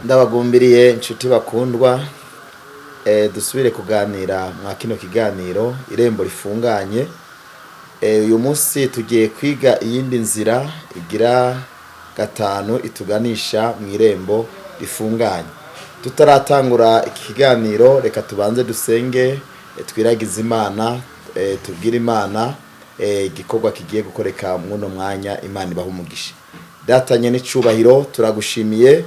Ndabagumbiriye inshuti bakundwa, dusubire kuganira mwa kino kiganiro Irembo Rifunganye. Uyu munsi tugiye kwiga iyindi nzira igira gatanu ituganisha mu irembo rifunganye. Tutaratangura iki kiganiro, reka tubanze dusenge, twiragize Imana, tubwire Imana igikorwa kigiye gukoreka mw'uno mwanya. Imana ibahe umugisha. Datanye n'icubahiro, turagushimiye.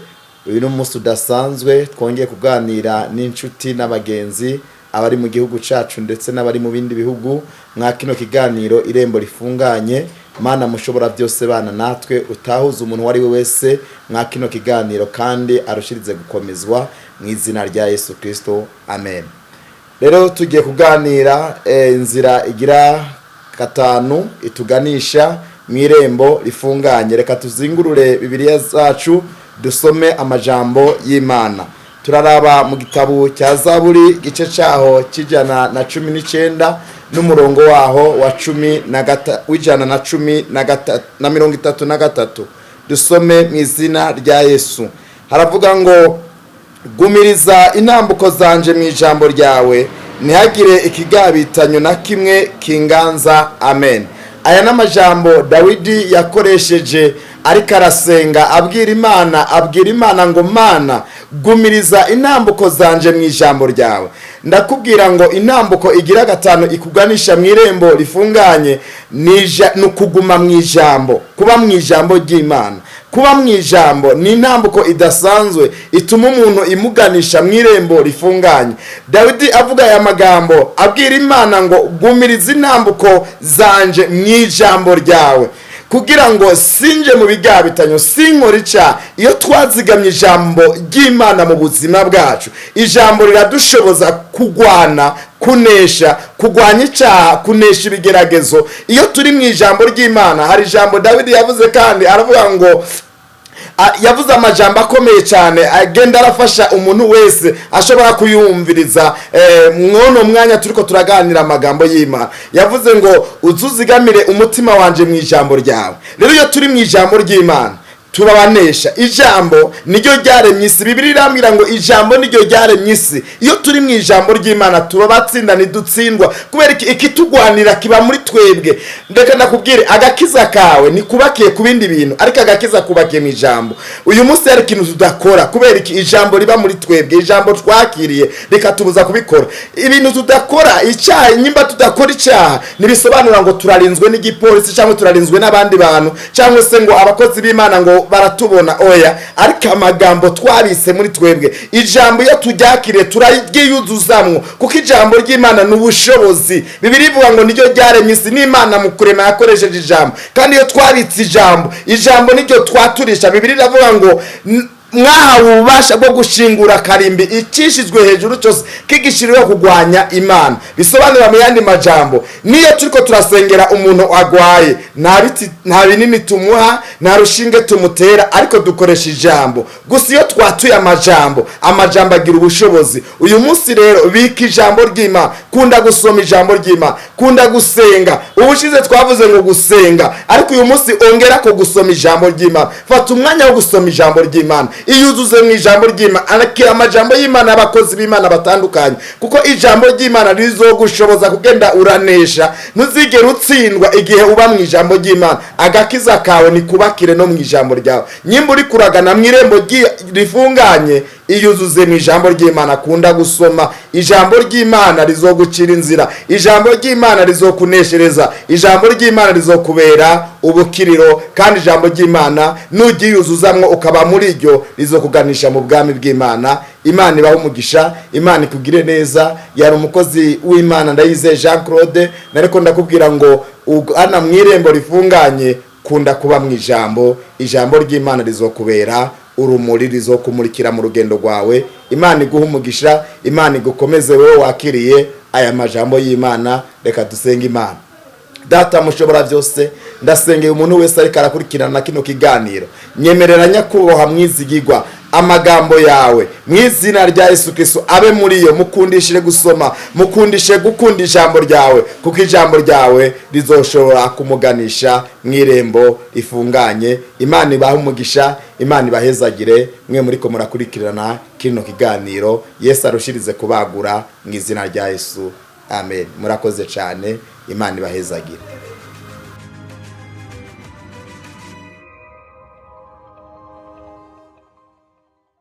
Uyu ni umunsi udasanzwe, twongeye kuganira n'inshuti n'abagenzi, abari mu gihugu cacu ndetse n'abari mu bindi bihugu, mwa kino kiganiro Irembo Rifunganye. Mana mushobora byose, bana natwe, utahuza umuntu uwo ari we wese mwa kino kiganiro kandi arushirize gukomezwa, mu izina rya Yesu Kristo, amen. Rero tugiye kuganira inzira igira gatanu ituganisha mu irembo rifunganye. Reka tuzingurure Bibiliya zacu, dusome amajambo y'Imana. Turaraba mu gitabo cya Zaburi, igice cyaho cy'119 n'umurongo waho wa cumi na gata w'ijana na cumi na gata na 33. Dusome mu izina rya Yesu. Haravuga ngo: "Gumiriza intambuko zanje mu ijambo ryawe, ntihagire ikigabitanyo na kimwe kinganza." Amen. Aya ni amajambo Dawidi yakoresheje ariko arasenga, abwira Imana, abwira Imana ngo: "Mana, gumiriza intambuko zanje mu ijambo ryawe." Ndakubwira ngo intambuko igira gatanu ikuganisha mu irembo rifunganye ni ukuguma mu ijambo, kuba mu ijambo ry'Imana. Kuba mu ijambo ni intambuko idasanzwe ituma umuntu imuganisha mu irembo rifunganye. Dawidi avuga aya magambo, abwira Imana ngo: "Gumiriza intambuko zanje mu ijambo ryawe kugira ngo sinje mu bigabitanyo, sinkora icyaha." Iyo twazigamye ijambo ry'Imana mu buzima bwacu, ijambo riradushoboza kugwana, kunesha, kurwanya icyaha, kunesha ibigeragezo iyo turi mu ijambo ry'Imana. Hari ijambo Dawidi yavuze kandi aravuga ngo, yavuze amajambo akomeye cyane agenda arafasha umuntu wese ashobora kuyumviriza mw'uno mwanya turiko turaganira amagambo y'Imana. Yavuze ngo: "Uzuzigamire umutima wanje mu ijambo ryawe." Rero iyo turi mu ijambo ry'Imana turabanesha. Ijambo niryo ryaremye isi. Bibiliya irambwira ngo ijambo niryo ryaremye isi. Iyo turi mu ijambo ry'Imana turabatsinda, ntidutsindwa. Kubera iki? Ikitugwanira kiba muri twebwe. Ndeka ndakubwire, agakiza kawe ntikubakiye ku bindi bintu, ariko agakiza kubakiye mu ijambo. Uyu munsi hari ikintu tudakora. Kubera iki? Ijambo riba muri twebwe, ijambo twakiriye rikatubuza kubikora. Ibintu tudakora, icyaha, nyimba tudakora icyaha ntibisobanura ngo turarinzwe n'igipolisi cyangwa turarinzwe n'abandi bantu cyangwa se ngo abakozi b'Imana ngo baratubona. Oya, ariko amagambo twabise muri twebwe, ijambo iyo turyakiriye turaryiyuzuzamwo, kuko ijambo ry'Imana ni ubushobozi. Bibiliya ivuga ngo niryo ryaremye isi, n'Imana mu kurema yakoresheje ijambo. Kandi iyo twabitse ijambo, ijambo niryo twaturisha. Bibiliya iravuga ngo: "Mwahawe ububasha bwo gushingura karimbi icishijwe hejuru cyose kigishiriweho kurwanya Imana." Bisobanura mu yandi majambo, niyo turiko turasengera umuntu agwaye, nta biti, nta binini tumuha, nta rushinge tumutera, ariko dukoresha ijambo gusa. Iyo twatuye amajambo, amajambo agira ubushobozi. Uyu munsi rero bika ijambo ry'Imana, kunda gusoma ijambo ry'Imana, kunda gusenga. Ubushize twavuze ngo gusenga, ariko uyu munsi ongera ko gusoma ijambo ry'Imana. Fata umwanya wo gusoma ijambo ry'Imana, iyuzuze mu ijambo ry'Imana, akira amajambo y'Imana y'abakozi b'Imana batandukanye, kuko ijambo ry'Imana rizogushoboza kugenda uranesha. Ntuzigere utsindwa igihe uba mu ijambo ry'Imana. Agakiza kawe nikubakire no mu ijambo ryawe. Nyimba uri kuragana mu irembo rifunganye, iyuzuze mu ijambo ry'Imana, kunda gusoma ijambo ry'Imana, rizogucira inzira. Ijambo ry'Imana rizokuneshereza, ijambo ry'Imana rizokubera ubukiriro, kandi ijambo ry'Imana nugiyuzuzamwo ukaba muri ryo, rizokuganisha mu bwami bw'Imana. Imana ibahe umugisha, Imana ikugire neza. Yari umukozi w'Imana Ndayizeye Jean Claude. Nariko ndakubwira ngo ugana mu irembo rifunganye, kunda kuba mu ijambo. Ijambo ry'Imana rizokubera urumuri, rizokumurikira mu rugendo rwawe. Imana iguhe umugisha, Imana igukomeze wowe wakiriye aya majambo y'Imana. Reka dusenge Imana. Data mushobora byose, ndasengeye umuntu wese ariko arakurikirana kino kiganiro. Nyemerera nyakubahwa mwizigigwa. Amagambo yawe mu izina rya Yesu Kristo abe muri yo. Mukundishire gusoma, mukundishe gukunda ijambo ryawe, kuko ijambo ryawe rizoshobora kumuganisha mu irembo rifunganye. Imana ibahe umugisha, Imana ibahezagire mwe muriko murakurikirana kino kiganiro. Yesu arushirize kubagura mu izina rya Yesu, amen. Murakoze cyane, Imana ibahezagire.